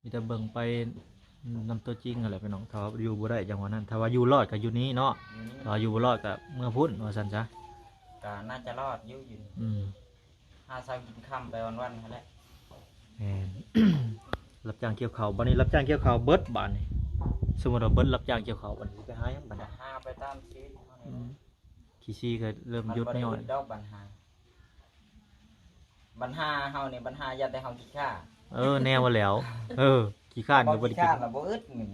ມີແຕ່ເບິ່ງໄປນຳຕົວຈິງຫັ້ນແຫຼະພີ່ນ້ອງ. ຖ້າວ່າຢູ່ບໍ່ໄດ້ຈັ່ງວ່ານັ້ນ, ຖ້າວ່າຢູ່ລອດກໍຢູ່ນີ້ເນາະ, ຢູ່ນີ້ ຖ້າວ່າຢູ່ບໍ່ລອດກໍເມືອພຸ້ນວ່າຊັ້ນຊະ. ກໍໜ້າຈະລອດຢູ່ ຢູ່ນີ້ ອືມ ຫາເຊົ້າກິນຄ່ຳໄປວັນໆຫັ້ນແຫຼະ. ແມ່ນ ຮັບຈ້າງກ່ຽວເຂົ້າ, ບັດນີ້ຮັບຈ້າງກ່ຽວເຂົ້າເບິດບາດນີ້. ສົມມຸດວ່າເບິດຮັບຈ້າງກ່ຽວເຂົ້າ ບັດນີ້ຊິໄປຫາຫຍັງບັດນີ້? ກໍຫາໄປຕາມຊີວິດເຮົານີ້ ອືມ ແຫຼະ. ຂີ້ຊີ້ກໍເລີ່ມຢຸດ ມັນບໍ່ໄດ້ ຍ້ອນ ຢຸດດອກບັນຫາ. ບັນຫາເຮົານີ້ ບັນຫາຢ້ານແຕ່ເຮົາຂີ້ຄ້ານ. ເອີ ແນວວ່າແລ້ວ ເອີ ຂີ້ຄ້ານກໍບໍ່ໄດ້ກິນ ບໍ່ຂີ້ຄ້ານລະບໍ່ອຶດເງິນ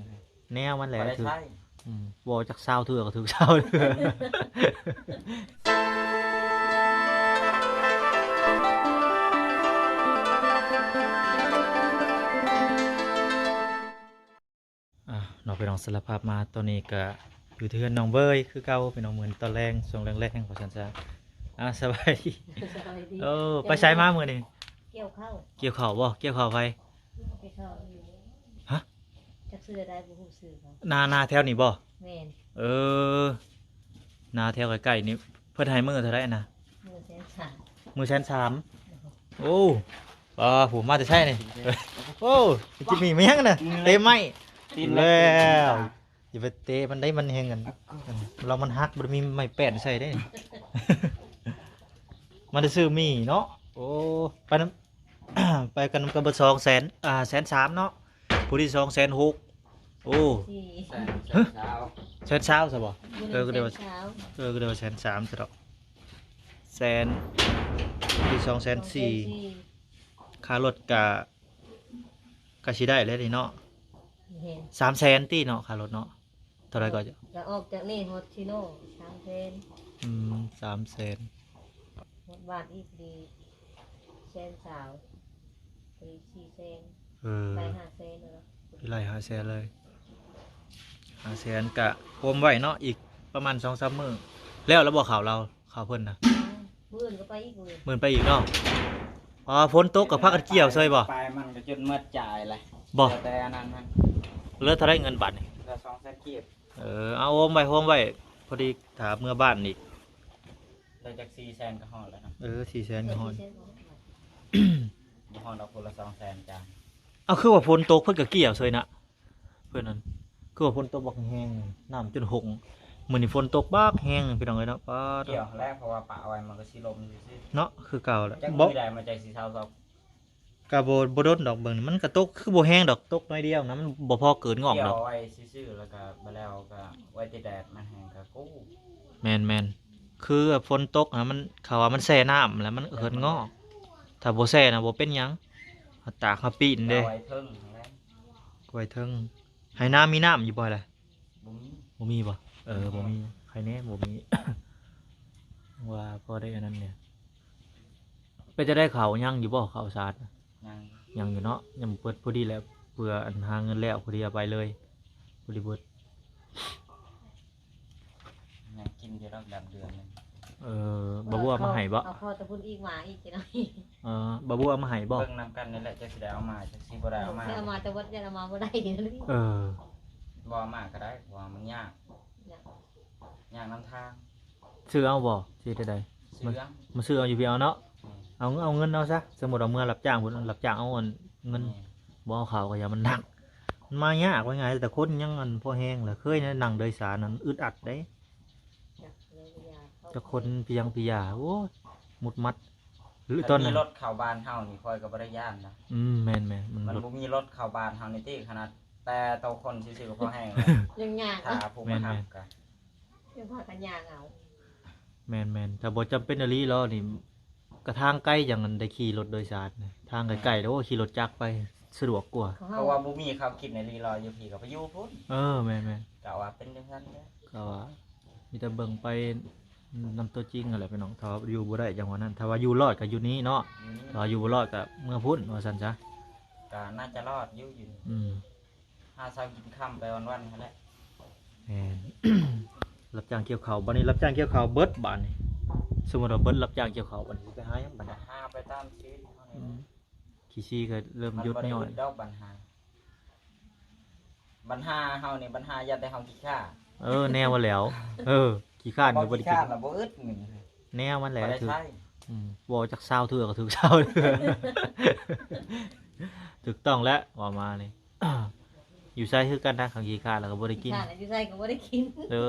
ແນວມັນແຫຼະ ບໍ່ໄດ້ ຖືກ ໃຊ້ ອືມ ເວົ້າຈັກຊາວເທື່ອກໍຖືກຊາວເທື່ອ. ອ່າ ເນາະ ພີ່ນ້ອງ ສາລະພາບມາ ຕອນນີ້ກະຢູ່ທີ່ເຮືອນນ້ອງເບີຍຄືເກົ່າ ພີ່ນ້ອງ. ມື້ນີ້ຕອນແລງ ຊ່ວງແລງໆ ວ່າຊັ້ນຊະ. ອ່າ ສະບາຍດີ ສະບາຍດີ. ໂອ້ ໄປໃສມາມື້ນີ້? ກ່ຽວເຂົ້າ. ກ່ຽວເຂົ້າບໍ່? ກ່ຽວເຂົ້າໃຜ? ກ່ຽວເຂົ້າຢູ່ ຮະ? ຈັກຊື່ໃດ ບໍ່ຮູ້ຊື່ເຂົາ. ນາ ນາແຖວນີ້ບໍ່? ແມ່ນ. ເອີ ນາແຖວໃກ້ໆນີ້ ເພິ່ນໃຫ້ມື້ເທົ່າໃດນະ? ມື້ແສນສາມ. ມື້ແສນສາມ. ໂອ້ ໂອ້ ປາ ໂອ້ ມາແຕ່ໃສນີ້? ໂອ້ ຈິມມີ ມີຫຍັງນະ? ເຕະໄມ້ ຕີນ ແລ້ວ ຢ່າໄປເຕະມັນໄດ້ ມັນແຮງກັນ ລະມັນຫັກ ບໍ່ໄດ້ມີໄມ້ແປ້ນໃສ່ເດ້. ມັນໄດ້ຊື້ໝີ່ເນາະ. ໂອ້ ໄປນຳ ໄປກັນນຳກັນເບິດສອງແສນ ອ່າ ແສນສາມເນາະ. ຜູ້ທີ່ສອງແສນຫົກ. ໂອ້ ສີ່ ແສນ ແສນຊາວ ແສນຊາວຊະບໍ່? ເອີ ກໍໄດ້ວ່າ ແສນຊາວ ເອີ ກໍໄດ້ວ່າແສນສາມຊະດອກ. ແສນ ທີ່ສອງແສນສີ່ ສອງແສນສີ່. ຄ່າລົດກະ ກະຊິໄດ້ແລ້ວນີ້ເນາະ. ແມ່ນ ສາມແສນຕິເນາະ ຄ່າລົດເນາະ. ເທົ່າໃດກໍ? ກະອອກຈາກນີ້ຮອດຊີໂນ ສາມແສນ. ອືມ ສາມແສນ. ຮອດບ້ານອີກດີ ແສນຊາວ ໄປສີ່ແສນ. ເອີ ໄລ່ຫ້າແສນແລ້ວເນາະ. ໄລ່ຫ້າແສນເລີຍ. ຫ້າແສນກະໂຮມໄວ້ເນາະ ອີກປະມານສອງສາມມື້. ແລ້ວລະບໍ່ເຂົ້າລາວ ເຂົ້າເພິ່ນນະ? ມື້ອື່ນກໍໄປອີກເວີຍ. ມື້ອື່ນໄປອີກເນາະ. ອໍ ຝົນຕົກກໍພາກັນກ່ຽວເຊີຍບໍ່? ໄປມັນກໍຈົນໝົດຈ່າຍແຫຼະ ບໍ່? ແຕ່ອັນນັ້ນມັນ ເຫຼືອເທົ່າໃດເງິນບາດນີ້? ເຫຼືອສອງແສນກີບ. ເອີ ເອົາໂຮມໄວ້ ໂຮມໄວ້ ພໍດີຖ້າເມືອບ້ານອີກ. ໄດ້ຈັກສີ່ແສນກໍຮອດແລ້ວເນາະ. ເອີ ສີ່ແສນກໍຮອດ. ບໍ່ຮອດດອກ ຄົນລະສອງແສນຈ້າ. ເອົາ ຄືວ່າຝົນຕົກເພິ່ນກໍກ່ຽວເຊີຍນະ ເພິ່ນນັ້ນ. ຄືວ່າຝົນຕົກບັກແຮງ ນ້ຳຈົນຫົ່ງ. ມື້ນີ້ຝົນຕົກບັກແຮງພີ່ນ້ອງເອີຍເນາະ. ປາດ ກ່ຽວແລ້ວ ເພາະວ່າປະໄວ້ມັນກໍຊິລົ້ມຊື່ໆ ເນາະ ຄືເກົ່າແຫຼະ. ຈັກມື້ໃດມັນຈັ່ງຊິເຊົາຕົກ? ກະບໍ່ ບໍ່ດົນດອກ ເບິ່ງນີ້ມັນກະຕົກຄືບໍ່ແຮງດອກ ຕົກໜ້ອຍດຽວນະ ມັນບໍ່ພໍເກີດງອກດອກ. ກ່ຽວໄວ້ຊື່ໆ ແລ້ວກະບາດແລ້ວກະໄວ້ແຕ່ແດດມັນແຮງກະກູ້. ແມ່ນໆ ຄືຝົນຕົກນະ ມັນ ເຂົາວ່າມັນແຊ່ນ້ຳແລ້ວມັນເກີດງອກ. ຖ້າບໍ່ແຊ່ນະບໍ່ເປັນຫຍັງ. ເຮົາຕາກເຮົາປີ້ນເດ້ ໄວ້ເທິງຫັ້ນແຫຼະ ໄວ້ເທິງ. ໄຮ່ນາມີນ້ຳຢູ່ບໍ່ລະ? ບໍ່ມີ. ບໍ່ມີບໍ່? ເອີ ບໍ່ມີ ໄຄແນ່ບໍ່ມີ. ວ່າພໍໄດ້ອັນນັ້ນແດ່. ເປັນຈັ່ງໃດ ເຂົ້າຍັງຢູ່ບໍ່ ເຂົ້າສາດ? ຍັງ ຍັງຢູ່ເນາະ ຍັງບໍ່ເບິດ. ພໍດີແລ້ວ ເພື່ອອັນຫາເງິນແລ້ວ ພໍດີເອົາໄປເລີຍ ພໍດີເບິດ. ຍັງກິນຢູ່ດອກ ດຳເດືອນໜຶ່ງ. ເອີ ບໍ່ບົວເອົາມາໃຫ້ບໍ່? ເອົາພໍແຕ່ພຸ້ນອີກ ມາອີກຈັກໜ້ອຍ. ເອີ ບໍ່ບົວເອົາມາໃຫ້ບໍ່? ເບິ່ງນຳກັນນີ້ແຫຼະ ຈັກຊິໄດ້ເອົາມາ ຈັກຊິບໍ່ໄດ້ເອົາມາ. ຊິເອົາມາແຕ່ເບິດ ຢ້ານເອົາມາບໍ່ໄດ້. ເອີ ບໍ່ເອົາມາກໍໄດ້ ເພາະວ່າມັນຍາກ ຍາກ ຍາກນຳທາງ. ຊື້ເອົາບໍ່? ຊິເຮັດໃດ? ຊື້ເອົາ ມາ ມາຊື້ເອົາຢູ່ພີ້ເອົາເນາະ. ແມ່ນ ເອົາ ເອົາເງິນເອົາຊະ. ສົມມຸດວ່າເມືອຮັບຈ້າງພຸ້ນ ຮັບຈ້າງເອົາອັນເງິນ. ແມ່ນ ບໍ່ເອົາເຂົ້າກໍຢ່າມັນໜັກ ມັນມາຍາກ. ວ່າງ່າຍ ແຕ່ຄົນຍັງອັນພໍແຮງລະ ເຄີຍນັ່ງໂດຍສານນັ້ນອຶດອັດເດ້. ຈັກຄົນພຽງພະຍາ ໂອ້ຍ ໝຸດໝັດ. ຄັນມີລົດເຂົ້າບ້ານເຮົານີ້ ຂ້ອຍກໍບໍ່ໄດ້ຢ້ານນະ. ອືມ ແມ່ນໆ ມັນ ມັນບໍ່ມີລົດເຂົ້າບ້ານເຮົານີ້ຕິ ຂະໜາດແຕ່ໂຕຄົນຊື່ໆກໍພໍແຮງແລ້ວ ຍັງຍ່າງ ຖ້າຜູ້ມາຮັບກໍ ແມ່ນໆ ຍັງພາກັນຍ່າງເອົາ. ແມ່ນໆ ຖ້າບໍ່ຈຳເປັນອີ່ຫຼີເນາະນີ້ ກະທາງໄກຈັ່ງໄດ້ຂີ່ລົດໂດຍສານນະ ທາງໄກໆ ໂອ້ ຂີ່ລົດຈັກໄປສະດວກກວ່າ. ເພາະວ່າບໍ່ມີເຂົ້າກິນອີ່ຫຼີເນາະ ຢູ່ພີ້ກໍໄປຢູ່ພຸ້ນ. ເອີ ແມ່ນໆ ກະວ່າເປັນຈັ່ງຊັ້ນແຫຼະ ກໍວ່າມີແຕ່ເບິ່ງໄປນຳຕົວຈິງຫັ້ນແຫຼະພີ່ນ້ອງ. ຖ້າວ່າຢູ່ບໍ່ໄດ້ຈັ່ງວ່ານັ້ນ, ຖ້າວ່າຢູ່ລອດກໍຢູ່ນີ້ເນາະ, ຢູ່ນີ້ ຖ້າວ່າຢູ່ບໍ່ລອດກໍເມືອພຸ້ນວ່າຊັ້ນຊະ. ກໍໜ້າຈະລອດຢູ່ ຢູ່ນີ້ ອືມ ຫາເຊົ້າກິນຄ່ຳໄປວັນໆຫັ້ນແຫຼະ. ແມ່ນ ຮັບຈ້າງກ່ຽວເຂົ້າ ບັດນີ້ຮັບຈ້າງກ່ຽວເຂົ້າເບິດບາດນີ້. ສົມມຸດວ່າເບິດຮັບຈ້າງກ່ຽວເຂົ້າ ບັດນີ້ຊິໄປຫາຫຍັງບັດນີ້? ຫາໄປຕາມຊີວິດເຮົານີ້ ອືມ ແຫຼະ. ຂີ້ຊີ້ກໍເລີ່ມຢຸດ ມັນບໍ່ໄດ້ ຍ້ອນ ຢຸດດອກບັນຫາ. ບັນຫາເຮົານີ້ ບັນຫາຢ້ານແຕ່ເຮົາຂີ້ຄ້ານ. ເອີ ແນວວ່າແລ້ວ ເອີ ຂີ້ຄ້ານກໍບໍ່ໄດ້ກິນ ບໍ່ຂີ້ຄ້ານລະບໍ່ອຶດເງິນ ແນວມັນແຫຼະ ບໍ່ໄດ້ໃຊ້ ຖືກ ອືມ ເວົ້າຈັກຊາວເທື່ອກໍຖືກຊາວເທື່ອ. ຖືກຕ້ອງແລ້ວ ເວົ້າມານີ້ ຢູ່ໃສຄືກັນນະ ຄັນຂີ້ຄ້ານແລ້ວກໍບໍ່ໄດ້ກິນ ຂ້ານຢູ່ໃສກໍບໍ່ໄດ້ກິນ ເອີ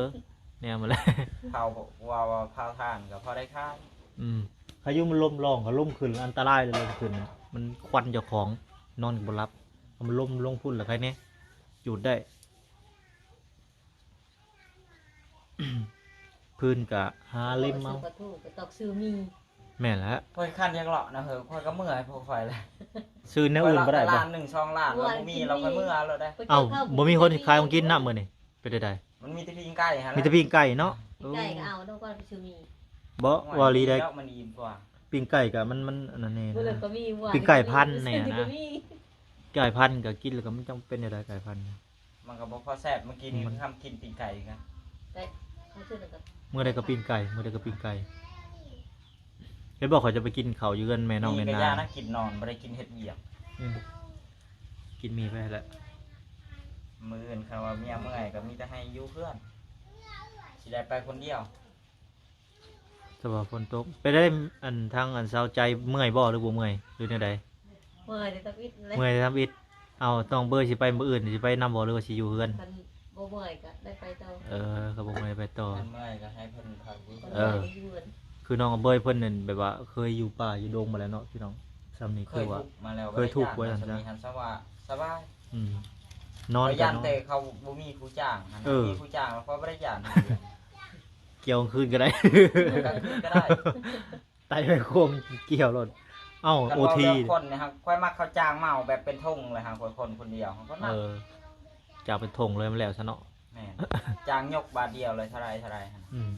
ແນວມາແລ້ວ ເຜົາ ວ່າ ວ່າເຜົາຖ່ານກໍພໍໄດ້ຂາຍ ອືມ ພາຍຸມັນລົມລອງ ກໍລົມຂຶ້ນ ອັນຕະລາຍເລີຍ ລົມຂຶ້ນ ມັນຄວັນເຈົ້າຂອງ ນອນກໍບໍ່ຫຼັບ ເອົາມັນລົມລົງພຸ້ນລະໃຄແດ່ ຈູດໄດ້. ພື້ນກະຫາເລັມເອົາ ປາທູກະຕອກຊື້ໝີ່ ແມ່ນແຫຼະ ຂ້ອຍຄັນຢາກເລາະນະເຮີ ຂ້ອຍກໍເມື່ອຍພວກຂ້ອຍແຫຼະ ຊື້ແນວອື່ນບໍ່ໄດ້ບໍ່ ລ້ານໜຶ່ງສອງລ້ານ ບໍ່ມີ ແລ້ວຂ້ອຍເມື່ອໂລດເດ້ ເອົ້າ ບໍ່ມີຄົນຂາຍຂອງກິນນຳມື້ນີ້ ເປັນໃດ ມັນມີແຕ່ປີ້ງໄກ່ຫັ້ນແຫຼະ ມີແຕ່ປີ້ງໄກ່ເນາະ ປີ້ງໄก่ກໍເອົາເນາະ ກ່ອນໄປຊື້ໝີ່ ບໍ່ ວ່າຫຼີໄດ໋ ມັນອີ່ມກວ່າ ປີ້ງໄກ່ກໍມັນ ມັນອັນນັ້ນແດ່ ມື້ນັ້ນກໍມີ ປີ້ງໄກ່ພັນແດ່ນະ ໄກ່ພັນກໍກິນແລ້ວກໍມັນຈັ່ງເປັນແນວໃດ ໄກ່ພັນ ມັນກໍບໍ່ພໍແຊບ ມື້ກີ້ນີ້ ມັນ ກໍທຳກິນປີ້ງໄກ່ອີກນະ ໄດ້ ເຮົາຊື້ແລ້ວກໍ ມື້ໃດກໍປີ້ງໄກ່ ມື້ໃດກໍປີ້ງໄກ່ ເຫັນບໍ່ ຂ້ອຍຈະໄປກິນເຂົ້າຢູ່ເຮືອນແມ່ນ້ອງແນນາ ກິນນອນ ບໍ່ໄດ້ກິນເຮັດວຽກ ອືມ ກິນໝີ່ໄປແຫຼະ ມື້ອື່ນຄັນວ່າເມຍເມື່ອຍກໍມີແຕ່ໃຫ້ຢູ່ເຮືອນ ຊິໄດ້ໄປຄົນດຽວ. ແຕ່ວ່າຝົນຕົກ ເປັນໃດ ອັນ ທາງອັນສາວໃຈເມື່ອຍບໍ່ ຫຼືບໍ່ເມື່ອຍ ຫຼືແນວໃດ? ເມື່ອຍແຕ່ທຳອິດແຫຼະ ເມື່ອຍແຕ່ທຳອິດ ເອົາ ນ້ອງເບີຍຊິໄປມື້ອື່ນ ຊິໄປນຳບໍ່ ຫຼືວ່າຊິຢູ່ເຮືອນ? ຄັນບໍ່ເມື່ອຍກໍໄດ້ໄປຕໍ່ ເອີ ຄັນບໍ່ເມື່ອຍໄປຕໍ່ ຄັນເມື່ອຍກໍໃຫ້ເພິ່ນພັກຢູ່ ເອີ ຢູ່ເຮືອນ ຄືນ້ອງເບີຍເພິ່ນນັ້ນ ແບບວ່າເຄີຍຢູ່ປ່າຢູ່ດົງມາແລ້ວເນາະ ພີ່ນ້ອງ ຊ່ຳນີ້ຄືວ່າເຄີຍທຸກມາແລ້ວ ເຄີຍທຸກວ່າຊັ້ນຊະ ສະບາຍ ອືມ ນອນກໍຢ້ານ ແຕ່ເຂົາບໍ່ມີຜູ້ຈ້າງຫັ້ນນະ ເອີ ມີຜູ້ຈ້າງແລ້ວກໍບໍ່ໄດ້ຢ້ານ ກ່ຽວກາງຄືນກໍໄດ້ ກາງຄືນກໍໄດ້ ໄຕ່ໄປຄວາມກ່ຽວໂລດ ເອົ້າ ຄັນ ໂອທີ ເວົ້າເລື່ອງຄົນນີ້ ຂ້ອຍມັກເຂົາຈ້າງເໝົາແບບເປັນຖົງເລີຍ ຂ້ອຍຄົນ ຄົນດຽວ ຂ້ອຍກໍມັກ ເອີ ຈ້າງເປັນຖົງເລີຍ ມັນແລ້ວຊະເນາະ ແມ່ນ ຈ້າງຍົກບາດດຽວເລີຍ ເທົ່າໃດ ເທົ່າໃດຫັ້ນ ອືມ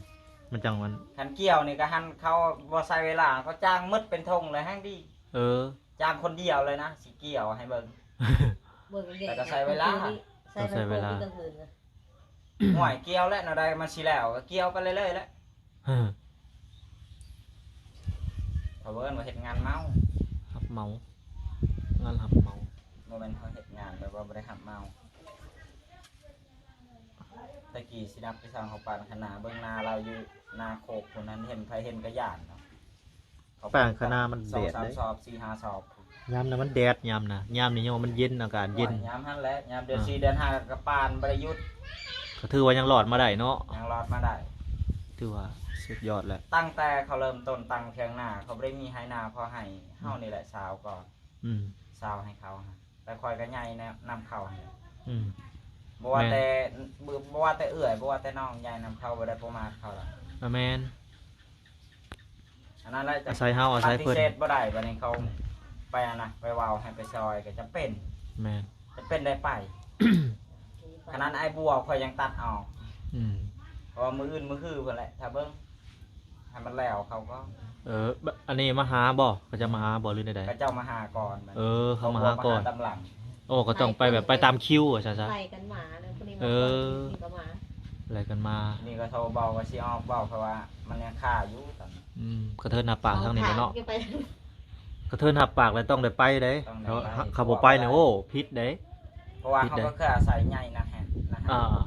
ມັນຈັ່ງມັນ ຄັນກ່ຽວນີ້ກໍຫັ້ນ ເຂົາບໍ່ໃຊ້ເວລາ ເຂົາຈ້າງໝົດເປັນຖົງເລີຍ ແຮ່ງດີ ເອີ ຈ້າງຄົນດຽວເລີຍນະ ຊິກ່ຽວໃຫ້ເບິ່ງ ເບິ່ງແລ້ວກໍໃຊ້ເວລາ ໃຊ້ເວລາ ໂອ້ຍ ກ່ຽວແລ້ວ ແນວໃດມັນຊິແລ້ວ ກໍກ່ຽວໄປເລື້ອຍໆແຫຼະ ເຂົາເອີ້ນວ່າເຮັດງານເມົາ ຮັບເໝົາ ງານຮັບເໝົາ ບໍ່ແມ່ນເຮົາເຮັດງານແບບວ່າບໍ່ໄດ້ຮັບເໝົາ ແຕ່ກີ້ຊິນັບໄປຊ່າງເຂົາປານຄະນາ ເບິ່ງນາລາວຢູ່ນາໂຄກພຸ້ນນັ້ນ ເຫັນ ໃຜເຫັນກໍຢ້ານເນາະ ປານຄະນາມັນແດດເດ້ ສອງສາມຊອບ ສີ່ຫ້າຊອບ ຍາມນັ້ນມັນແດດ ຍາມນະ ຍາມນີ້ຍັງວ່າມັນເຢັນ ອາກາດເຢັນ ໂອ້ຍ ຍາມຫັ້ນແຫຼະ ຍາມເດືອນສີ່ເດືອນຫ້າກໍປານບໍ່ໄດ້ຢຸດ ກໍຖືວ່າຍັງລອດມາໄດ້ເນາະ ຍັງລອດມາໄດ້ ຖືວ່າສຸດຍອດແລ້ວ ຕັ້ງແຕ່ເຂົາເລີ່ມຕົ້ນຕັ້ງຖຽງນາ ເຂົາບໍ່ໄດ້ມີໄຮ່ນາພໍໃຫ້ ເຮົານີ້ແຫຼະຊາວກ່ອນ ອືມ ຊາວໃຫ້ເຂົາ ແລ້ວຂ້ອຍກໍໃຫຍ່ນຳເຂົາ ອືມ ບໍ່ວ່າແຕ່ ບໍ່ວ່າແຕ່ເອື້ອຍ ບໍ່ວ່າແຕ່ນ້ອງ ໃຫຍ່ນຳເຂົາ ບໍ່ໄດ້ປະໝາດເຂົາດອກ ອາ ແມ່ນ ອັນນັ້ນແຫຼະ ອາໄສເຮົາ ອາໄສເພິ່ນ ປະຕິເສດບໍ່ໄດ້ ບັດນີ້ເຂົາໄປອັນນະ ໄປເວົ້າໃຫ້ໄປຊ່ອຍກໍຈຳເປັນ ແມ່ນ ຈຳເປັນໄດ້ໄປ ຂະໜາດອ້າຍບົວຂ້ອຍຍັງຕັດອອກ ອືມ ເພາະວ່າມື້ອື່ນມື້ຮືພຸ້ນແຫຼະ ຖ້າເບິ່ງ ໃຫ້ມັນແລ້ວເຂົາກໍ ເອີ ອັນນີ້ມາຫາບໍ່? ເຂົາເຈົ້າມາຫາບໍ່ ຫຼືແນວໃດ? ເຂົາເຈົ້າມາຫາກ່ອນ ເອີ ເຂົາມາຫາກ່ອນ ຕາມຫຼັງ ໂອ້ ກໍຕ້ອງໄປແບບໄປຕາມຄິວວ່າຊັ້ນຊະ ໄລ່ກັນມາ ແລ້ວຜູ້ນີ້ມາກ່ອນ ເອີ ຜູ້ນີ້ກໍມາ ໄລ່ກັນມາ ນີ້ກໍໂທບອກວ່າຊິອອກບໍ່ ເພາະວ່າມັນຍັງຄາຢູ່ຕອນນີ້ ອືມ ກະເທີນຫາປາກທາງນີ້ແຫຼະເນາະ ກະເທີນຫາປາກແລ້ວຕ້ອງໄດ້ໄປເດ້ ຕ້ອງໄດ້ໄປ ຄັນບໍ່ໄປນີ້ ໂອ້ ຜິດເດ້ ເພາະວ່າເຮົາກໍເຄີຍອາໄສໃຫຍ່ນະ ນະ ອ່າ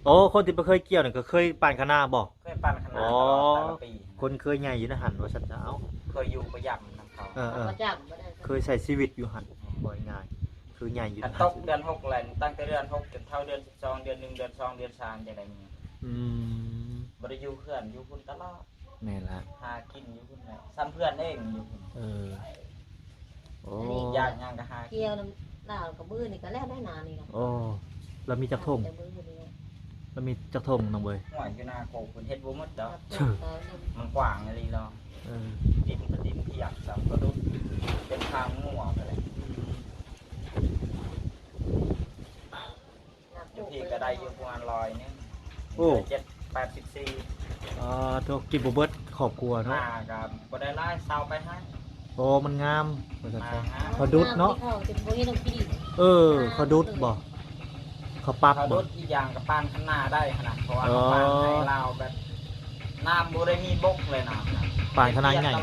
ໂອ້ ຄົນທີ່ບໍ່ເຄີຍກ່ຽວນີ້ກໍເຄີຍປານຄະນາບໍ່? ເຄີຍປານຄະນາຕະຫຼອດແຕ່ລະປີ ຄົນເຄີຍໃຫຍ່ຢູ່ໃນຫັ້ນວ່າຊັ້ນຊະ ເອົ້າ ເຄີຍຢູ່ປະຈຳນຳເຂົາ ເອີ ເອີ ປະຈຳ ເຄີຍໃຊ້ຊີວິດຢູ່ຫັ້ນ ເວົ້າງ່າຍໆ ເຄີຍໃຫຍ່ຢູ່ ຄັນຕົກເດືອນຫົກແລ້ວ ຕັ້ງແຕ່ເດືອນຫົກຈົນເທົ່າເດືອນສິບສອງ ເດືອນໜຶ່ງ ເດືອນສອງ ເດືອນສາມ ຈັ່ງໃດນີ້ ອືມ ບໍ່ໄດ້ຢູ່ເຮືອນ ຢູ່ພຸ້ນຕະຫຼອດ ແມ່ນລະ ຫາກິນຢູ່ພຸ້ນແຫຼະ ຊ່ຳເພື່ອນເອງຢູ່ພຸ້ນ ເອີ ໂອ້ ອັນນີ້ຢາກຫຍັງກໍຫາກິນ ກ່ຽວນຳລາວກໍມື້ນີ້ກໍແລ້ວໄດ້ນານີ້ນະ ໂອ້ ລາວມີຈັກຖົງ? ແຕ່ມື້ນີ້ ລາວມີຈັກຖົງນ້ອງເອີຍ? ຫ້ວຍ ຢູ່ນາໂຄກເພິ່ນເຮັດບໍ່ໝົດດອກ ມັນກວ້າງອີ່ຫຼີເນາະ ເອີ ດິນກໍດິນພຽກ ສ່ຳກໍດຸດ ເປັນທາງງົວໄປແລ້ວ ຢູ່ພີ້ກໍໄດ້ຢູ່ປະມານຮ້ອຍໜຶ່ງ ໂອ້ ເຈັດແປດສິບສີ່ ອ່າ ໂທ້ ກິນບໍ່ເບິດຄອບຄົວເນາະ ນາກໍບໍ່ໄດ້ຫຼາຍ ຊາວປາຍໄຮ່ ໂອ້ ມັນງາມວ່າຊັ້ນຊະ ນາງາມ ເຂົາດຸດເນາະ ເຂົາຈົນບໍ່ເຮັດນ້ຳກິນ ເອີ ເຂົາດຸດບໍ່ ເຂົາປັບ ເຂົາດຸດບໍ່ ອີກຢ່າງກໍປານຄະນາໄດ້ຫັ້ນນະ ເພາະວ່າ ເອີ ເຮົາປານໃຫ້ລາວແບບ ນ້ຳບໍ່ໄດ້ມີບົກເລີຍນະ ປານຄະນາໃຫຍ່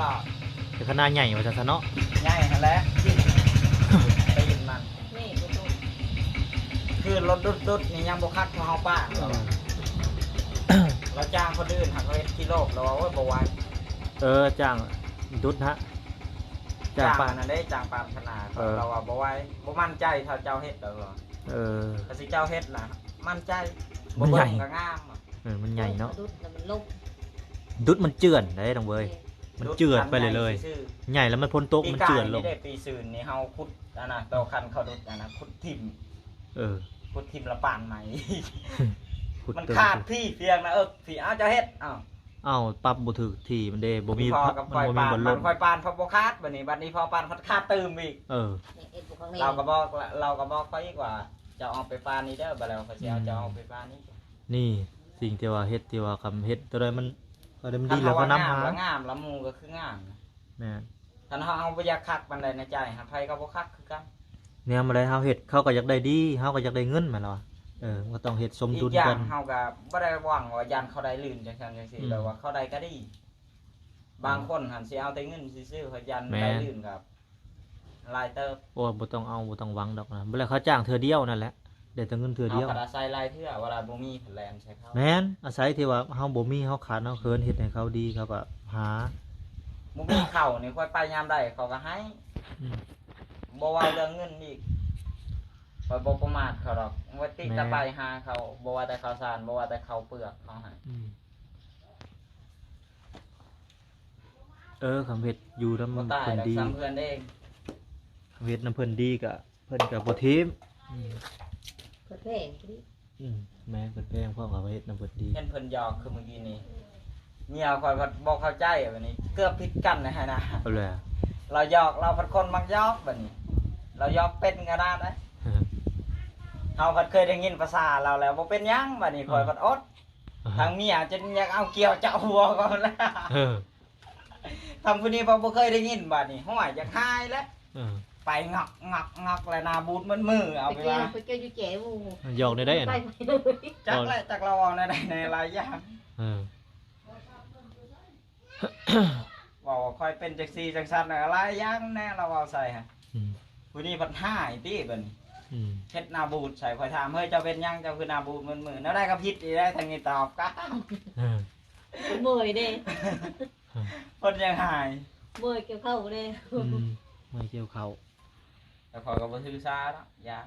ເປັນຂະໜາດໃຫຍ່ວ່າຊັ້ນຊະເນາະ ໃຫຍ່ຫັ້ນແຫຼະ ຕີນມັນ ນີ້ບໍ່ຕົກ ຄືລົດດຸດໆນີ້ຍັງບໍ່ຄັກເທົ່າເຮົາປານ ເອີ ລາວຈ້າງຄົນອື່ນຫາກເຂົາເຮັດຂີ້ໂລກ ລາວວ່າ ໂອ້ຍ ບໍ່ໄຫວ ເອີ ຈ້າງດຸດຫະ ຈ້າງປານນັ້ນເດ້ ຈ້າງປານຂະໜາດ ເອີ ເຂົາວ່າບໍ່ໄຫວ ບໍ່ໝັ້ນໃຈເທົ່າເຈົ້າເຮັດດອກ. ເອີ ຖ້າຊິເຈົ້າເຮັດນະໝັ້ນໃຈ ມັນໃຫຍ່ ບໍ່ເບິ່ງກໍງາມ. ເອີ ມັນໃຫຍ່ເນາະ ດຸດມັນເຈື່ອນໄດ໋ນ້ອງເວີຍ. ມັນເຈື່ອນໄປເລື້ອຍໆ ໃຫຍ່ແລ້ວມັນຝົນຕົກມັນເຈື່ອນລົງ. ປີກາຍນີ້ເດ້ ປີຊືນນີ້ເຮົາຂຸດອັນນະ ຕໍ່ຄັນເຂົາດຸດອັນນະ ຂຸດຖິ້ມ. ເອີ ຂຸດຖິ້ມລະປານໃໝ່ ມັນຂາດພີ້ພຽງນະເອິກພີ້ ເອົາເຈົ້າເຮັດ ເອົ້າ ເອົ້າ ປັບບໍ່ຖືກທີ່ມັນເດ້ ບໍ່ມີ ມັນບໍ່ມີບ່ອນລົງ. ຂ້ອຍປານ ຂ້ອຍປານເຂົາບໍ່ຂາດ ບັດນີ້ ບັດນີ້ພໍປານພັດຂາດຕື່ມອີກ. ເອີ ເຮົາກໍບອກ ເຮົາກໍບອກຂ້ອຍອີກວ່າ ເຈົ້າອອກໄປປານນີ້ເດີ ບັດແລ້ວຂ້ອຍຊິເອົາເຈົ້າອອກໄປປານນີ້. ນີ້ສິ່ງທີ່ວ່າເຮັດ ທີ່ວ່າຄຳເຮັດຕົວໃດມັນ ຕົວໃດມັນດີແລ້ວກໍນຳຫາ ງາມລະໝູ່ກໍຄືງາມ. ແມ່ນ ຄັນເຮົາ ເຮົາບໍ່ຢາກຄັກປານໃດໃນໃຈ ໃຜກໍບໍ່ຄັກຄືກັນ. ແນວໃດເຮົາເຮັດ ເຂົາກໍຢາກໄດ້ດີ ເຮົາກໍຢາກໄດ້ເງິນແມ່ນລະ. ເອີ ມັນກໍຕ້ອງເຮັດສົມດຸນກັນ. ອີກຢ່າງເຮົາກໍບໍ່ໄດ້ຫວັງວ່າຢ້ານເຂົາໄດ້ລື່ນຈັ່ງຊັ້ນຈັ່ງຊີ້ ແບບວ່າເຂົາໄດ້ກໍດີ. ບາງຄົນຫັ້ນຊິເອົາແຕ່ເງິນຊື່ໆ ເຂົາຢ້ານໄດ້ລື່ນກໍຫຼາຍເຕີບ. ໂອ້ຍ ບໍ່ຕ້ອງເອົາ ບໍ່ຕ້ອງຫວັງດອກນະ ບໍ່ແລ້ວເຂົາຈ້າງເທື່ອດຽວນັ້ນແຫຼະ ໄດ້ແຕ່ເງິນເທື່ອດຽວ. ເຮົາກໍອາໄສຫຼາຍເທື່ອ ເວລາບໍ່ມີເພິ່ນແລ່ນໃສ່ເຮົາ. ແມ່ນ ອາໄສທີ່ວ່າເຮົາບໍ່ມີ ເຮົາຂາດເຮົາເຂີນ ເຮັດໃຫ້ເຂົາດີ ເຂົາກໍຫາ. ບໍ່ມີເຂົ້ານີ້ ຂ້ອຍໄປຍາມໃດເຂົາກໍໃຫ້. ອືມ ບໍ່ເວົ້າເລື່ອງເງິນອີກ ຂ້ອຍບໍ່ປະໝາດເຂົາດອກ ວ່າຕິ ແມ່ນ ແຕ່ໄປຫາເຂົາ ບໍ່ວ່າແຕ່ເຂົ້າສານ ບໍ່ວ່າແຕ່ເຂົ້າເປືອກເຂົາໃຫ້. ອືມ ເອີ ຄຳເຮັດຢູ່ນຳເພິ່ນດີ ຄຳເຮັດນຳເພິ່ນດີກໍ ເພິ່ນກໍບໍ່ຖິ້ມ. ອືມ ເພິ່ນແພງ. ອືມ ແມ່ນ ເພິ່ນແພງ ເພາະວ່າເຮັດນຳເພິ່ນດີ. ເຫັນເພິ່ນຢອກຄືມື້ກີ້ນີ້ ເມຍຂ້ອຍພັດບໍ່ເຂົ້າໃຈ ບັດນີ້ເກືອບຜິດກັນຫັ້ນນະ. ເອົາແຫຼະ ລາວຢອກ ລາວພັດຄົນມັກຢອກ ບັດນີ້ລາວຢອກເປັນຂະໜາດໃດ. ເຮົາພັດເຄີຍໄດ້ຍິນພາສາລາວແລ້ວບໍ່ເປັນຫຍັງ ບັດນີ້ຂ້ອຍພັດອົດ. ທາງເມຍຈົນຢາກເອົາກ່ຽວເຈາະຫົວກ່ອນແລ້ວ. ເອີ ທາງຜູ້ນີ້ເພິ່ນບໍ່ເຄີຍໄດ້ຍິນ ບາດນີ້ ຫ້ວຍ ຢາກຫາຍແລ້ວ. ເອີ ໄປງອກງອກງອກ ແລ້ວໜ້າບູດໝົດມື້ ເອົາໄປວ່າ ໄປກ່ຽວຢູ່ແຈວ ຢອກໄດ້ໄດ້ ໄປ ອັນນັ້ນ ໄປ ຈັກແຫຼະ ຈັກລາວເວົ້າແນວໃດແດ່ ຫຼາຍຢ່າງ. ເອີ ເວົ້າວ່າຂ້ອຍເປັນຈັ່ງຊີ້ຈັ່ງຊັ້ນ ຫຼາຍຢ່າງແດ່ລາວເວົ້າໃສ່ຫັ້ນ. ອືມ ຜູ້ນີ້ພັດຮ້າຍຕິ ບັດນີ້. ອືມ ເຮັດໜ້າບູດໃສ່ ຂ້ອຍຖາມ ເຮີ້ຍ ເຈົ້າເປັນຫຍັງ ເຈົ້າຄືໜ້າບູດໝົດມື້? ແນວໃດກໍຜິດອີກແລ້ວ ທາງນີ້ຕອບກັບ ເອີ ເມື່ອຍເດ້. ເພິ່ນຍັງຫາຍ ເມື່ອຍກ່ຽວເຂົ້າເດ້. ອືມ ເມື່ອຍກ່ຽວເຂົ້າ ແຕ່ຂ້ອຍກໍບໍ່ຖືສາເນາະ ຢ່າ.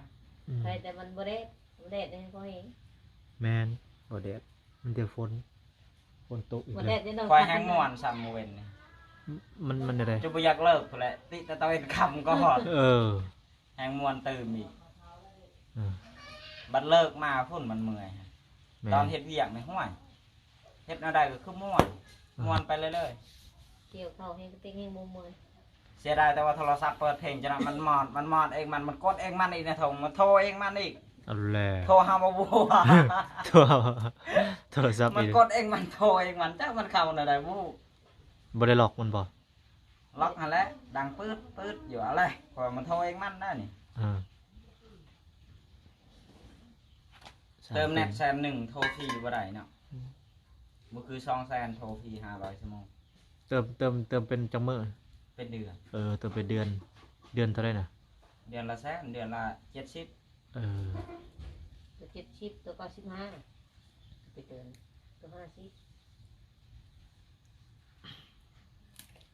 ອືມ ໃຄແຕ່ມັນບໍ່ແດດ ບໍ່ແດດແດ່ພໍແຮງ. ແມ່ນ ບໍ່ແດດ ມັນແຕ່ຝົນ ຝົນຕົກອີກແລ້ວ. ຂ້ອຍແຮງມ່ວນຊ້ຳມື້ເວັນນີ້ ມັນ ມັນແນວໃດ ຈົນບໍ່ຢາກເລີກພຸ້ນແຫຼະ ຕິແຕ່ຕອນເວັນຄ່ຳກໍ. ເອີ ແຮງມ່ວນຕື່ມອີກ. ເອີ ບັດເລີກມາພຸ້ນມັນເມື່ອຍ. ແມ່ນ ຕອນເຮັດວຽກນີ້ ຫ້ວຍ ເຮັດແນວໃດກໍຄືມ່ວນ ເອີ ມ່ວນໄປເລື້ອຍໆ. ກ່ຽວເຂົ້າແຮງກະຕິກແຮງບໍ່ມ່ວນ. ເສຍດາຍແຕ່ວ່າໂທລະສັບເປີດເພງ ຈັ່ງນັ້ນມັນມອດ ມັນມອດເອງມັນ ມັນກົດເອງມັນອີກນະ ໂທ ມັນໂທເອງມັນອີກ. ເອົາແຫຼະ ໂທຫາບໍ່ຮູ້ ໂທ ໂທລະສັບມັນກົດເອງມັນ ໂທເອງມັນ ຈັກມັນເຂົ້າແນວໃດບໍ່ຮູ້. ບໍ່ໄດ້ລັອກມັນບໍ່? ລັອກຫັ້ນແຫຼະ ດັງປືດໆຢູ່. ເອົາແຫຼະ ເພາະວ່າມັນໂທເອງມັນໄດ໋ນີ້. ເອີ ເຕີມແນັດແສນໜຶ່ງ ໂທຟຣີບໍ່ໄດ້ເນາະ. ອືມ ບໍ່ຄືສອງແສນ ໂທຟຣີຫ້າຮ້ອຍຊົ່ວໂມງ. ເຕີມ ເຕີມ ເຕີມເປັນຈັກມື້? ເປັນເດືອນ. ເອີ ເຕີມເປັນເດືອນ. ເດືອນເທົ່າໃດນະ? ເດືອນລະແສນ ເດືອນລະເຈັດສິບ. ເອີ ຕົວເຈັດສິບ ຕົວເກົ້າສິບຫ້າ ໄປເຕີມ ຕົວຫ້າສິບ.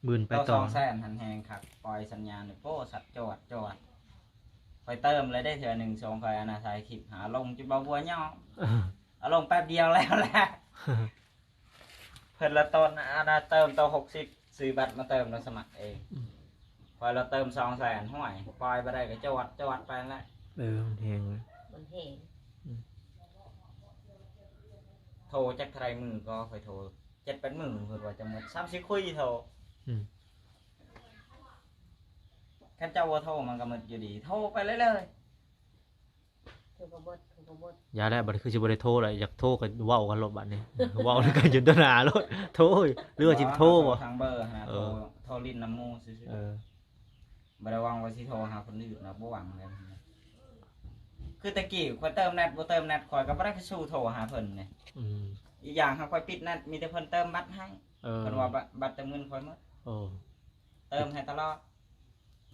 ໝື່ນໄປຕໍ່ ຕໍ່ສອງແສນຫັ້ນແຮງຄັກ ປ່ອຍສັນຍານນີ້ ໂປ້ ສັດຈອດຈອດ. ຂ້ອຍເຕີມແລ້ວເດ້ ເທື່ອໜຶ່ງ ສອງ ຂ້ອຍອັນນະ ຖ່າຍຄລິບຫາລົງຈຸເບົາບົວຫຍໍ້ ເອົາລົງແປັບດຽວແລ້ວແຫຼະ. ເພິ່ນລະຕອນອັນນະ ເຕີມຕໍ່ຫົກສິບ ຊື້ບັດມາເຕີມແລ້ວສະໝັກເອງ. ອືມ ຂ້ອຍລະເຕີມສອງແສນ ຫ້ວຍ ປ່ອຍບໍ່ໄດ້ກໍຈອດຈອດໄປຫັ້ນແຫຼະ. ເອີ ມັນແຮງເລີຍ ມັນແຮງ. ອືມ ໂທຈັກເທົ່າໃດມື້ກໍ ຂ້ອຍໂທ ເຈັດແປດມື້ ເພິ່ນວ່າຈະໝົດ ສາມສີ່ຄຸຍໂທ. ອືມ ຄັນເຈົ້າບໍ່ໂທມັນກໍໝົດຢູ່ດີ ໂທໄປເລື້ອຍໆ. ໂທກໍໝົດ ໂທກໍໝົດ. ຢ່າແລ້ວ ບັດນີ້ຄືຊິບໍ່ໄດ້ໂທແລ້ວ ຢາກໂທກໍເວົ້າກັນໂລດບັດນີ້ ເວົ້ານຳກັນຢູ່ຕໍ່ໜ້າໂລດ. ໂທ ຫຼືວ່າຊິໂທບໍ່? ທາງເບີຫັ້ນນະ ເອີ ໂທ ໂທຫຼິ້ນນຳໝູ່ຊື່ໆ. ເອີ ບໍ່ໄດ້ຫວັງວ່າຊິໂທຫາຄົນອື່ນນະ ບໍ່ຫວັງເລີຍ. ຄືແຕ່ກີ້ຂ້ອຍເຕີມແນັດ ບໍ່ເຕີມແນັດ ຂ້ອຍກໍບໍ່ໄດ້ໄປສູ້ໂທຫາເພິ່ນເດ້. ອືມ ອີກຢ່າງຫາຂ້ອຍປິດແນັດ ມີແຕ່ເພິ່ນເຕີມບັດໃຫ້. ເອີ ເພິ່ນວ່າບັດ ບັດເຕີມເງິນຂ້ອຍໝົດ. ໂອ້ ເຕີມໃຫ້ຕະຫຼອດ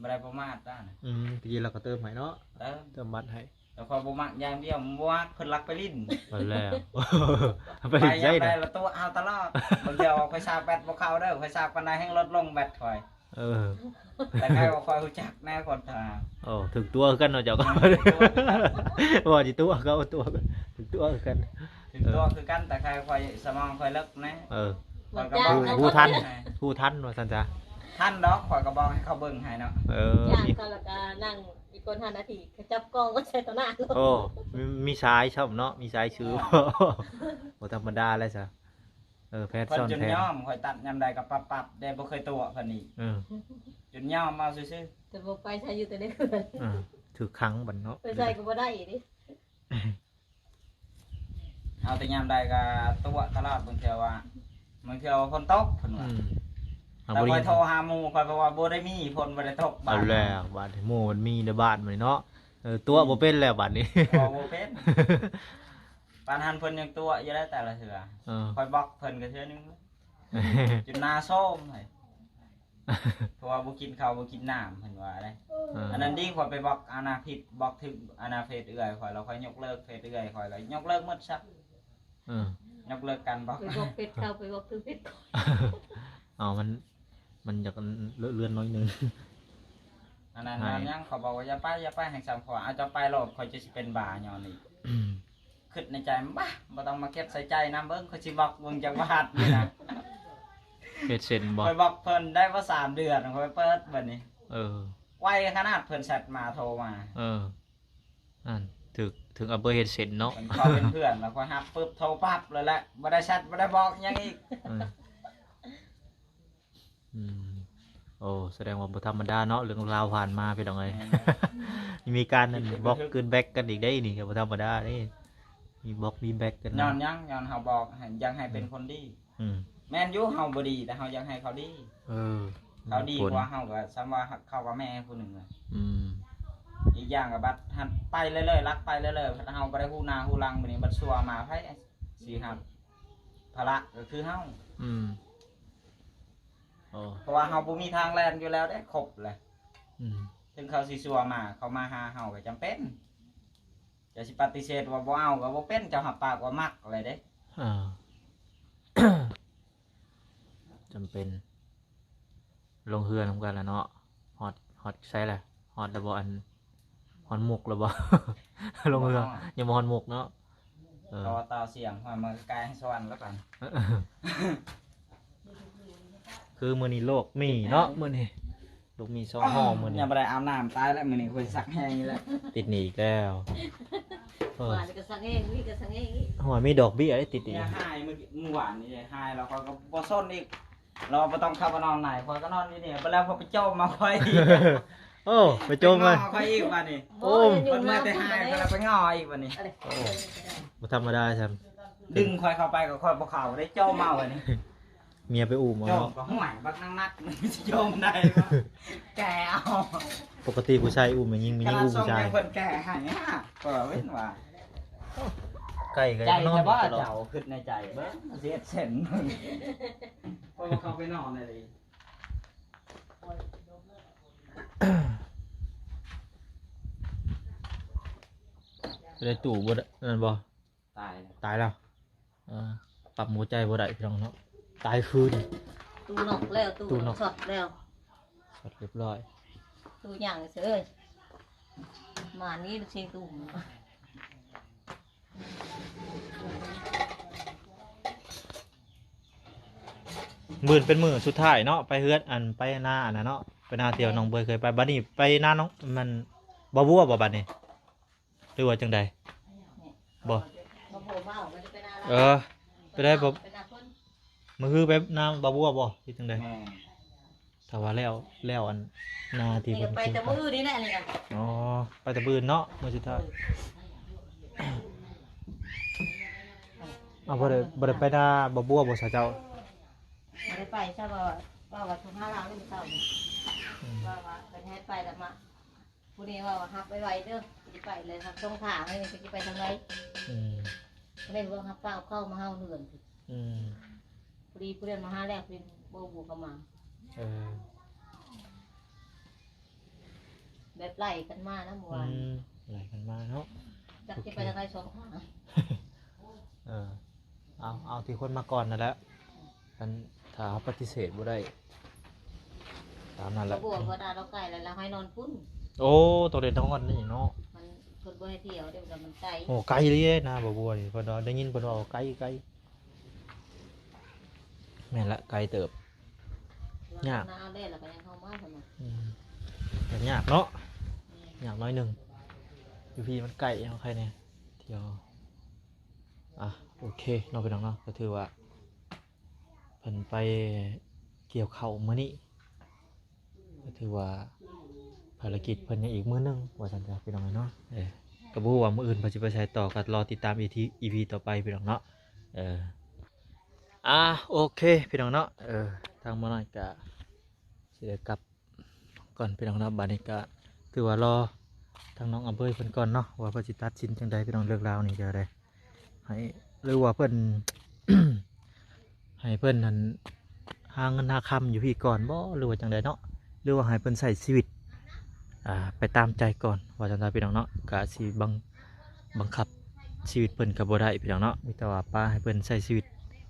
ບໍ່ໄດ້ປະໝາດນະ. ອືມ ຕະກີ້ລາວກໍເຕີມໃຫ້ເນາະ. ເຕີມ ເຕີມບັດໃຫ້ ແຕ່ຂ້ອຍບໍ່ມັກຢ່າງດຽວ ບໍ່ມັກເພິ່ນລັກໄປຫຼິ້ນ. ໄປແລ້ວ ໄປຫຼິ້ນໃສນະ? ໄປຍາມໃດລະຕົວະເຮົາຕະຫຼອດ. ບາງເທື່ອວ່າຂ້ອຍສາກແບັດບໍ່ເຂົ້າເດີ ຂ້ອຍສາກປານໃດແຮ່ງລົດລົງແບັດຂ້ອຍ. ເອີ ແຕ່ໃຄວ່າຂ້ອຍຮູ້ຈັກແນ່ຄົນທະນາ. ໂອ້ ຖືກຕົວະຄືກັນເນາະເຈົ້າກໍ ວ່າຊິຕົວະກໍຕົວະ ຖືກຕົວະຄືກັນ ຖືກຕົວະຄືກັນ. ແຕ່ໃຄຂ້ອຍສະໝອງຂ້ອຍເລິກແນ່. ເອີ ຂ້ອຍກໍບອກໃຫ້ ຮູ້ທັນ ຮູ້ທັນວ່າຊັ້ນຊະ. ທັນດອກ ຂ້ອຍກໍບອກໃຫ້ເຂົາເບິ່ງໃຫ້ເນາະ. ເອີ ຈ້າງເຂົາແລ້ວກໍນັ່ງອີກຄົນຫ້ານາທີ ເຂົາຈັບກ້ອງໄວ້ໃສ່ຕໍ່ໜ້າໂລດ. ໂອ້ ມີ ມີສາຍຊ້ຳເນາະ ມີສາຍຊື່ ເອີ ບໍ່ທຳມະດາແລ້ວຊະ. ເອີ ແພດ ເພິ່ນຈົນຍອມ ຂ້ອຍຕັດຍາມໃດກໍປັບໆ ແດ່ບໍ່ເຄີຍຕົວະເພິ່ນອີກ. ເອີ ຈົນຍອມເອົາຊື່ໆ ແຕ່ບໍ່ໄປໃສ ຢູ່ແຕ່ໃນເຮືອນ. ເອີ ຖືກຂັງບັດເນາະ ໄປໃສກໍບໍ່ໄດ້ອີກເດ້. ເອົາແຕ່ຍາມໃດກໍຕົວະຕະຫຼອດ ບາງເທື່ອວ່າ ບາງເທື່ອວ່າຝົນຕົກເພິ່ນວ່າ. ອືມ ແຕ່ຂ້ອຍໂທຫາໝູ່ ຂ້ອຍບອກວ່າບໍ່ໄດ້ມີ ຝົນບໍ່ໄດ້ຕົກ. ເອົາແລ້ວບາດນີ້ ໝູ່ມັນມີໃນບ້ານບັດນີ້ເນາະ. ເອີ ຕົວະບໍ່ເປັນແລ້ວບາດນີ້ ຕົວະບໍ່ເປັນ. ປານຫັ້ນເພິ່ນຍັງຕົວະຢູ່ໄດ໋ແຕ່ລະເທື່ອ. ເອີ ຂ້ອຍບລັອກເພິ່ນກໍເທື່ອໜຶ່ງ ຈົນໜ້າໂຊມໃຫ້ ເພາະວ່າບໍ່ກິນເຂົ້າບໍ່ກິນນ້ຳ ເພິ່ນວ່າເດ້. ເອີ ອັນນັ້ນດີ ຂ້ອຍໄປບລັອກອານາເຟສ ບລັອກຖືກອານາເຟສເອື້ອຍຂ້ອຍ ແລ້ວຂ້ອຍຍົກເລີກເຟສເອື້ອຍຂ້ອຍ ແລ້ວຍົກເລີກໝົດຊະ. ເອີ ຍົກເລີກການບລັອກ ໄປບລັອກເຟສເຂົາ ໄປບລັອກຖືກເຟສຂ້ອຍ. ເອົາ ມັນ ມັນຢາກເລື່ອນໜ້ອຍໜຶ່ງ. ອັນນັ້ນ ມັນຍັງ ເຂົາບອກວ່າຢ່າໄປ ຢ່າໄປ ແຮ່ງສຳຄັນ ເອົາເຈົ້າໄປໂລດ ຂ້ອຍຈະຊິເປັນບ້າຍ້ອນນີ້. ຄິດໃນໃຈ ບາ ບໍ່ຕ້ອງມາເກັບໃສ່ໃຈນຳ ເບິ່ງຂ້ອຍຊິບລັອກເບິ່ງຈັກບາດນີ້ນະ. ເຮັດເຊັນບໍ່? ຂ້ອຍບລັອກເພິ່ນໄດ້ບໍ່ສາມເດືອນ ຂ້ອຍເປີດບັດນີ້. ເອີ ໄວຂະໜາດ ເພິ່ນແຊັດມາໂທມາ. ເອີ ນັ້ນ ຖືກ ຖືກອາເບີເຮັດເຊັນເນາະ. ເພິ່ນຂໍເປັນເພື່ອນ ແລ້ວຂ້ອຍຮັບປຶບ ໂທປັບເລີຍແຫຼະ ບໍ່ໄດ້ແຊັດ ບໍ່ໄດ້ບອກຫຍັງອີກ. ເອີ ອືມ ໂອ້ ສະແດງວ່າບໍ່ທຳມະດາເນາະ ເລື່ອງລາວຜ່ານມາພີ່ນ້ອງເອີຍ. ແມ່ນ ມີການນັ້ນ ບລັອກຄືນແບັກກັນອີກເດ້ນີ້ ກໍບໍ່ທຳມະດາເດ້ ມີບລັອກມີແບັກກັນ. ຍ້ອນຫຍັງ? ຍ້ອນເຮົາບອກໃຫ້ ຢາກໃຫ້ເປັນຄົນດີ. ອືມ ອືມ ແມ່ນຢູ່ ເຮົາບໍ່ດີ ແຕ່ເຮົາຢາກໃຫ້ເຂົາດີ. ເອີ ເຂົາດີກວ່າເຮົາ ກໍສ່ຳວ່າເຂົາກໍແມ່ຜູ້ໜຶ່ງ. ອືມ ອີກຢ່າງກໍບັດຫັ້ນໄປເລື້ອຍໆ ລັກໄປເລື້ອຍໆ ເຮົາບໍ່ໄດ້ຮູ້ໜ້າຮູ້ຫຼັງ ບັດນີ້ບັດຊົ່ວມາ ໃຜຊິຮັບພາລະກໍຄືເຮົາ. ອືມ ໂອ້ ເພາະວ່າເຮົາບໍ່ມີທາງແລ່ນຢູ່ແລ້ວເດ້ ຄົບແຫຼະ. ອືມ ເຖິງເຂົາຊິຊົ່ວມາ ເຂົາມາຫາເຮົາກໍຈຳເປັນ ຈະຊິປະຕິເສດວ່າບໍ່ເອົາກໍບໍ່ເປັນ ເຈົ້າຮັບປາກວ່າມັກແລ້ວເດ້. ອ່າ ຈຳເປັນ ລົງເຮືອນຳກັນລະເນາະ. ຮອດ ຮອດໃສລະ? ຮອດລະບໍ່? ອັນ ຮອດມຸກລະບໍ່? ລົງເຮືອ ຍັງບໍ່ຮອດມຸກເນາະ. ເອີ ຕໍ່ ຕໍ່ສຽງ ຮອດມາໃກ້ສະຫວັນລະກັນ. ຄືມື້ນີ້ໂລກມີເນາະ ມື້ນີ້ ລູກມີສອງຫໍ່ມື້ນີ້. ຍັງບໍ່ໄດ້ອາບນ້ຳ ຕາຍແລ້ວ ມື້ນີ້ຂ້ອຍສັກແຫ້ງອີກແລ້ວ ຕິດໜີ້ອີກແລ້ວ. ເອີ ວ່າແລ້ວກໍສັກແຫ້ງ ມີກໍສັກແຫ້ງອີກ. ໂອ້ຍ ມີດອກເບ້ຍໄດ້ຕິດອີກ. ຫາຍມື້ ມື້ວານນີ້ຫາຍ ແລ້ວຂ້ອຍກໍບໍ່ສົນອີກ ແລ້ວບໍ່ຕ້ອງເຂົ້າໄປນອນໃນ ຂ້ອຍກໍນອນຢູ່ນີ້ ບາດແລ້ວຂ້ອຍໄປໂຈມມາຂ້ອຍອີກ. ໂອ້ ໄປໂຈມມາຂ້ອຍອີກບາດນີ້. ໂອ້ ເພິ່ນມາແຕ່ຫາຍ ຂ້ອຍໄປງໍອີກບາດນີ້. ໂອ້ ບໍ່ທຳມະດາຊ້ຳ ດຶງຂ້ອຍເຂົ້າໄປກໍຂ້ອຍບໍ່ເຂົ້າ ໄດ້ໂຈມເອົາບາດນີ້. ເມຍໄປອຸ້ມເອົາເນາະ. ໂຈມກໍ ຫ້ວຍ ບັກນາງນັດ ມັນຊິໂຈມໄດ້ວະ ແກ່ເອົາ. ປົກກະຕິຜູ້ຊາຍອຸ້ມແມ່ຍິງ ແມ່ຍິງອຸ້ມຜູ້ຊາຍ. ເພິ່ນແກ່ໃຫ້ຫາ ກໍເວັ້ນວ່າ ໃກ້ກໍ ໃຈ ນອນ ແຕ່ວ່າຕະຫຼອດ ເຈົ້າຄິດໃນໃຈເບິ່ງ ຊິເຮັດເຊັ່ນເບິ່ງ ເພາະວ່າເຂົາໄປນອນໄດ້ເລີຍ. ໄດ້ຕູ້ບໍ່ ນັ້ນບໍ່? ຕາຍແລ້ວ ຕາຍແລ້ວ. ເອີ ປັບຫົວໃຈບໍ່ໄດ້ພີ່ນ້ອງເນາະ ຕາຍຄືນ. ຕູ້ນອກແລ້ວ ຕູ້ ຕູ້ນອກ ຊັອດແລ້ວ ຊັອດຮຽບຮ້ອຍ. ຕູ້ຫຍັງເຊີຍ ມານີ້ຊິຕູ້. ມື້ອື່ນເປັນມື້ສຸດທ້າຍເນາະ ໄປເຮືອນ ອັນ ໄປນາອັນນັ້ນເນາະ ໄປນາທີ່ວ່ານ້ອງເບີຍເຄີຍໄປ. ບັດນີ້ໄປນານ້ອງ ມັນ ບ່າວບົວບໍ່ບັດນີ້ ຫຼືວ່າຈັ່ງໃດ? ບໍ່ ບໍ່ ບໍ່ ບໍ່ໄດ້ໄປນາ. ເອີ ໄປໄດ້ບໍ່? ໄປນາຄົນ ມື້ຄືໄປນາບ່າວບົວບໍ່ ຫຼືຈັ່ງໃດ? ແມ່ນ ຖ້າວ່າແລ້ວ ແລ້ວອັນນາທີ່ເພິ່ນ ໄປແຕ່ມື້ນີ້ແຫຼະນີ້. ອໍ ໄປແຕ່ມື້ເນາະ ມື້ສຸດທ້າຍ. ເອີ ເອົາ ບໍ່ໄດ້ ບໍ່ໄດ້ໄປນາບ່າວບົວບໍ່ຊະເຈົ້າ? ບໍ່ໄດ້ໄປຊະ ເວົ້າ ເວົ້າວ່າໂທຫາລາວມື້ເຊົ້ານີ້ ອືມ ວ່າ ວ່າເພິ່ນໃຫ້ໄປແລ້ວມາ ຜູ້ນີ້ເວົ້າວ່າຮັບໄວໆເດີ ຊິໄປແລ້ວ ຮັບສົ່ງຖ້າໃຫ້ ຊິໄປທາງໃດ. ອືມ ເພິ່ນວ່າຮັບຟ້າວເຂົ້າມາເຮົາເຮືອນ. ອືມ ພໍດີຜູ້ນັ້ນມາຫາແລ້ວ ເພິ່ນບໍ່ ບໍ່ເຂົ້າມາ. ເອີ ແບບໄລ່ກັນມານະ ເມື່ອວານ. ອືມ ໄລ່ກັນມາເນາະ ຈັກຊິໄປທາງໃດສອງທາງ. ເອີ ເອົາ ເອົາທີ່ຄົນມາກ່ອນນັ້ນແຫຼະ. ຄັນຖ້າເຮົາປະຕິເສດບໍ່ໄດ້ ຕ ຕາມນັ້ນແຫຼະ ບໍ່ບໍ່ຕາດອກໄກ່ແລ້ວລາວໃຫ້ນອນພຸ້ນ ໂອ້ ຕ້ອງໄດ້ນອນນີ້ເນາະ ມັນ ເພິ່ນບໍ່ໃຫ້ທ່ຽວເດ້ລະມັນໄກ ໂອ້ ໄກເລີຍນະ ບໍ່ບົວນີ້ ເພິ່ນວ່າໄດ້ຍິນເພິ່ນວ່າໄກໄກ ແມ່ນລະ ໄກເຕີບ ຍາກ ເອົາແລ້ວລະກໍຍັງເຂົ້າມາຊັ້ນນະ ອືມ ກໍຍາກເນາະ ຍາກໜ້ອຍໜຶ່ງ ຢູ່ພີ້ມັນໃກ້ເຮົາໃຄແນ່ ທ່ຽວ ອ່ະ ໂອເຄເນາະພີ່ນ້ອງເນາະ ກໍຖືວ່າ ເພິ່ນໄປກ່ຽວເຂົ້າມື້ນີ້ ກໍຖືວ່າ ພາລະກິດເພິ່ນຍັງອີກມື້ໜຶ່ງວ່າຊັ້ນຊະພີ່ນ້ອງເນາະ ເອີ ກໍບໍ່ຮູ້ວ່າມື້ອື່ນເພິ່ນຊິໄປໃສຕໍ່ ກໍລໍຕິດຕາມອີພີຕໍ່ໄປພີ່ນ້ອງເນາະ ເອີ ອ່າ ໂອເຄພີ່ນ້ອງເນາະ ເອີ ທາງໝໍນ້ອຍກໍຊິໄດ້ກັບ ກ່ອນພີ່ນ້ອງເນາະ ບາດນີ້ກະຖືວ່າລໍທາງນ້ອງອຳເບີຍເພິ່ນກ່ອນເນາະ ວ່າເພິ່ນຊິຕັດສິນຈັ່ງໃດພີ່ນ້ອງ ເລື່ອງລາວນີ້ກະໄດ້ ໃຫ້ ຫຼືວ່າເພິ່ນ ໃຫ້ເພິ່ນຫັ້ນຫາເງິນຫາຄຳຢູ່ພີ້ກ່ອນບໍ່ ຫຼືວ່າຈັ່ງໃດເນາະ ຫຼືວ່າໃຫ້ເພິ່ນໃຊ້ຊີວິດ ອ່າ ໄປຕາມໃຈກ່ອນ ວ່າຊັ້ນຊະພີ່ນ້ອງເນາະ ກະຊິບັງ ບັງຄັບຊີວິດເພິ່ນກະບໍ່ໄດ້ພີ່ນ້ອງເນາະ ມີແຕ່ວ່າປະໃຫ້ເພິ່ນໃຊ້ຊີວິດ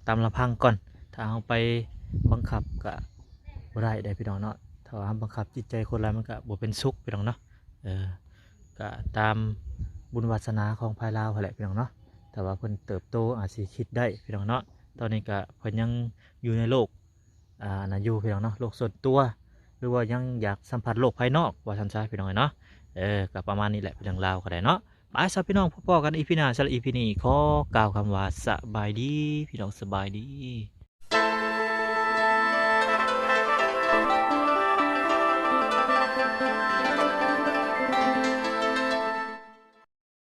ຕາມລຳພັງກ່ອນ ຖ້າເຮົາໄປບັງຄັບກະ ບໍ່ໄດ້ເດ້ພີ່ນ້ອງເນາະ ຖ້າວ່າເຮົາບັງຄັບຈິດໃຈຄົນຫຼາຍມັນກະບໍ່ເປັນສຸກພີ່ນ້ອງເນາະ ເອີ ກະຕາມບຸນວາສະໜາຂອງພາຍລາວຫັ້ນແຫຼະພີ່ນ້ອງເນາະ ຖ້າວ່າເພິ່ນເຕີບໂຕອາດຊິຄິດໄດ້ພີ່ນ້ອງເນາະ ຕອນນີ້ກະເພິ່ນຍັງຢູ່ໃນໂລກ ອ່າ ອັນນັ້ນຢູ່ພີ່ນ້ອງເນາະ ໂລກສ່ວນຕົວ ຫຼືວ່າຍັງຢາກສຳຜັດໂລກພາຍນອກວ່າຊັ້ນຊະພີ່ນ້ອງເນາະ ເອີ ກະປະມານນີ້ແຫຼະເລື່ອງລາວກໍໄດ້ເນາະ ໄປຊະພີ່ນ້ອງ ພົບພໍ້ກັນອີພີໜ້າ ສຳລັບອີພີນີ້ຂໍກ່າວຄຳວ່າສະບາຍດີພີ່ນ້ອງ ສະບາຍດີ.